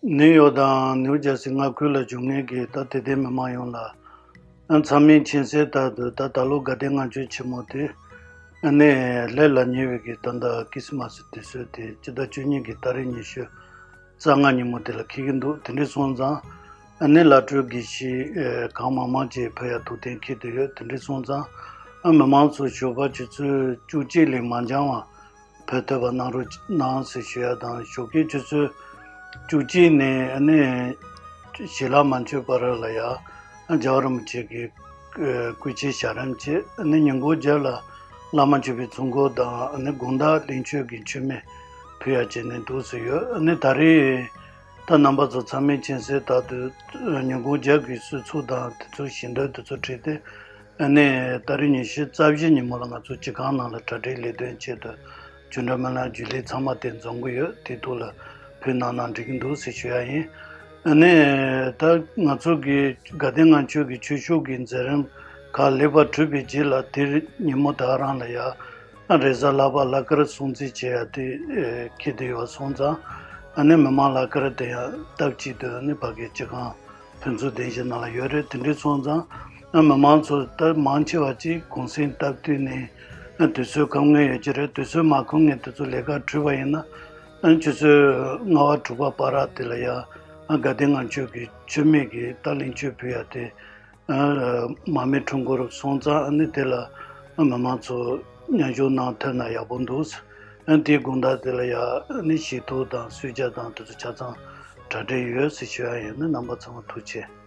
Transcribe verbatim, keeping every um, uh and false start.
ནིའུ་ཡོག་དང་ནིའུ་ཇར་སི་མངའ་ཁུལ་ལ་བཞུགས་མཁན་གྱི་ད་དད་ལྡན་མི་མང་ཡོངས་ལ། ཨ། མཚམས་མེད་མཁྱེན་གསལ་ལྟར་དུ་ད་ད་ལོ་དགའ་ལྡན་ལྔ་མཆོད་ཆེན་མོ་དེ་ཨ་ནི་ལས་ལ་ཉེ་བའི་གི་ད་ལྟ་ཁྲིས་མ་སི་དུས་ཚོད་དེ་སྤྱི་ཟླ་བཅུ་གཉིས་ཀྱི་ཏ་རིག་ཉི་ཤུ་རྩ་ལྔ་ཉིན་མོ་དེ་ལ་འཁེལ་གྱི་འདུག་དེ་འདྲ་སོང་ཙང་ཨ་ནི་བླ་སྤྲུལ་དགེ་བཤེས་ཨ་གང་མང་མང་ཅིག་ཕེབས་ཡ་ཐུགས་གཏན་འཁེལ་དུ་ཡོད། དེ་འདྲ་སོང་ཙང་ཨ་མི་མང་ཚོ་ཞོགས་པ་ཆུ་ཚོད་བཅུ་གཅིག་ལས་མ་འགྱངས་བ་ཕེབས་ཐུབ་པ་གནང་རོགས་གནང་ཟེར་ཞུ་ཡ་དང་། ཞོགས་ཀའི་ཆུ་ཚོད་བཅུ་གཅིག་ནས་ཨ་ནི་ཞལ་ལག་མ་མཆོད་བར་ལ་ཡ་རྒྱལ་བ་རིན་པོ་ཆེ་གི་སྐུ་ཕྱྭའི་ཞལ་རིམ་བྱས། ཨ་ནི་ཉིན་གུང་རྒྱབ་ལ་བླ་མ་མཆོད་པའི་ཚོགས་འཁོར་དང་ཨ་ནི་དགོང་དག་ལྷ་མཆོད་ཀྱི་མཆོད་མེ་ཕུལ་ཡ་བྱས་ནས་འདུག་སེ་ཡོད། ཨ་ནི་ད་རེས་ད་རྣམ་པ་ཚོ་མཚམས་མེད་མཁྱེན་གསལ་ལྟར་དུ་ཉིན་གུང་རྒྱབ་ཀྱི་གསོལ་ཚོགས་དང་དེ་ཚོ་ཞལ་འདོན་དེ་ཚོ་ཁྲིད་དེ། ཨ་ནི་ཏ་རིག་ཉི་ཤུ་རྩ་བཞི་ཉིན་མོ་ལ་ང་ཚོ་སྤྱི་ཁང་ནང་ལ་གྲ་སྒྲིག་ལས་དོན་ཆེད་དུ་ཆོས་འབྲེལ་སྨོན་ལམ་རྒྱུན་ལས་ཚང་མ་དེ་འཛོམས་ཀྱི་ཡོད། དེ་ཐོག་ལ་ཕེབས་གནང་ན་འགྲིག་གི་འདུག་ཟེར་ཞུ་ཡ་ཡིན། ཨ་ནི་ད་ང་ཚོ་གི་དགའ་ལྡན་ལྔ་མཆོད་ཀྱི་ཆོས་ཞུགས་ཀྱི་མཛད་རིམ་ཁག་ལེགས་པར་གྲུབ་པའི་རྗེས་ལ་དེ་ཉིན་མོ་དེ་ག་རང་ལ་ཡ་རེས་གཟའ་ལྷག་པ་གླུ་གར་སྲུང་བརྩི་བྱེད་ཡ་དེ་འཁེལ་བསྡད་ཡོད་སོང་ཙང་། ཨ་ནི་མི་མང་གླུ་གར་དེ་ཡང་སྟབས་གཅིག་ཏུ་ཨ་ནི་ཕ་གི་སྤྱི་ཁང་ཕུན་ཚོགས་བདེ་ཞིང་ནང་ལ་ཡོད་རེད། དེ་འདྲ་སོང་ཙང་ཨ་མི་མང་ཚོ་ད་མང་ཆེ་བ་ཅིག་གུང་སེང་སྟབས་བསྟུན་ནས་ཨ་དུས་ཚོད་ཁོམ་མཁན་ཡོད་ཀྱི་རེད། དུས་ཚོད་མ་ཁོམ་མཁན་དེ་ཚོ་ལས་ཀ་གྲུབ་པ་ཡིན་ན་ཨ་ཆུ་ཚོད་ལྔ་པ་དྲུག་པ་བར་དེ་ལ་ཡ་ཨ་དགའ་ལྡན་ལྔ་མཆོད་ཀྱི་མཆོད་མེ་གི་ད་ལྷ་མཆོད་ཕུལ་ཡ་དེ་ཨ་མར་མེ་ཁྲོམ་སྐོར་སོང་ཙང་ཨ་ནི་དེ་ལ་ཨ་མི་མང་ཚོ་མཉམ་ཞུགས་གནང་ཐུབ་ན་ཡག་པོ་འདུག་ཨ་དེའི་དགོང་དག་དེ་ལ་ཡ་ཨ་ནི་ཞལ་ཐུག་དང་གསོལ་ཇ་དང་དེ་ཚོ་ཆ་ཚང་གྲ་སྒྲིག་ཡོད་ཟེར་ཞུ་ཡ་ཡིན། ཨ་ནི་རྣམ་པ་ཚང་མ་ཐུགས་རྗེ་ཆེ།